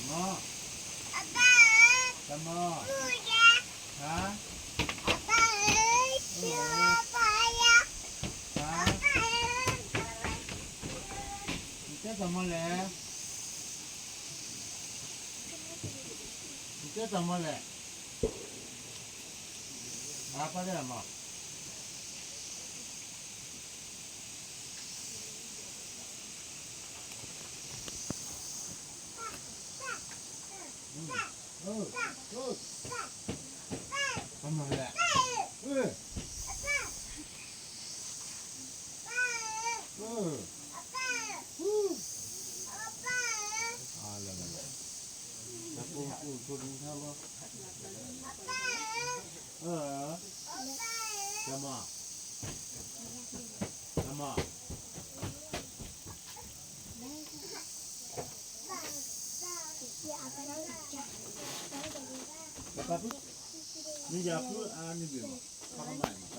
မ့ၢ်, တၢ်မ့ၢ်, ဟါ, ဟါ, နတဲတၢ်မ့ၢ်လဲၣ်, နတဲတၢ်မ့ၢ်လဲၣ်, အပၢ်တဲတၢ်မ့ၢ် တၢ်မ့ၢ်လဲၣ်, တၢ်မ့ၢ်လဲၣ်, တၢ်မ့ၢ်, တၢ်မ့ၢ် နယၤဖုအါန့ၢ်ဘ့ၣ်မး, ပကမၤန့ၣ်